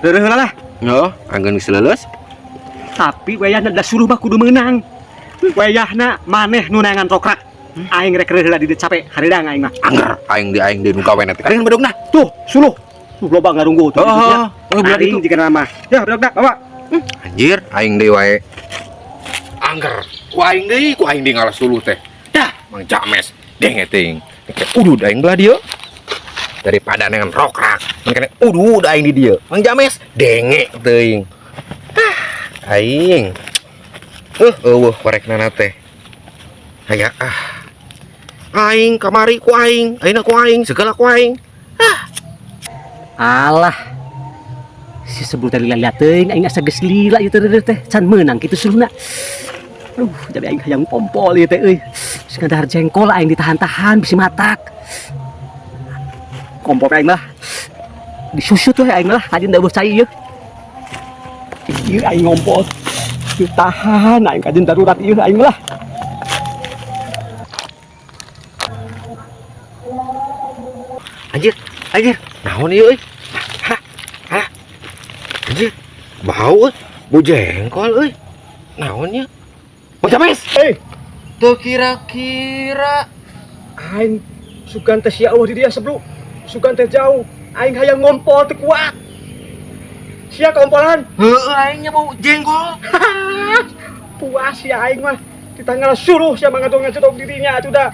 Reureuh heula lah. Oh, anggeun geus leuleus. Tapi wayahna da suluh mah kudu meunang. Wayahna maneh nu neangan rokrak. Aing rek reureuh heula di dieu cape, hareudang aing mah. Angger aing di aing deui nu gawe teh. Karingan bedogna. Tuh, suluh. Tuh loba ngarunggu tuh. Oh, Nya. oh, belah Aing ditu. jika nama. Ya, bedogna bawa. Anjir, aing deui wae. Angger, ku aing deui, ku aing deui ngalas suluh teh. Dah, Mang James, denge teuing. Kayak udud aing belah dieu. Daripada dengan rokrak, kene udud aing di dieu. Mang James, denge teuing. Ah, aing. Eueuh korekna teh. Aya ah. Aing kamari ku aing, ayeuna ku aing, segala ku aing. Alah. Si sebelum tadi lila teuing aing asa geus lila ieu teh teh can meunang kitu suluhna. Aduh, jadi aing hayang kompol ieu teh euy. Geus ngadahar jengkol aing ditahan-tahan bisi matak. Kompol aing lah. Disusut we aing lah, kajeun da eueuh cai ieu. Ieu aing ngompol. Ditahan aing kajeun darurat ieu aing lah. Anjir, anjir, naon ieu euy? Hah? Hah? Anjir, bau euy. Bau jengkol euy. Naon nya? Mang James. Eh, Teu kira-kira aing sugan teh sia eueuh di dieu sebelum. Sugan teh jauh. Aing hayang ngompol teu kuat. Sia kompolan. Heueuh aing nya bau jengkol. Puas ya aing mah. Ditanggal suruh sia mah ngadong-ngadong dirinya atuh da.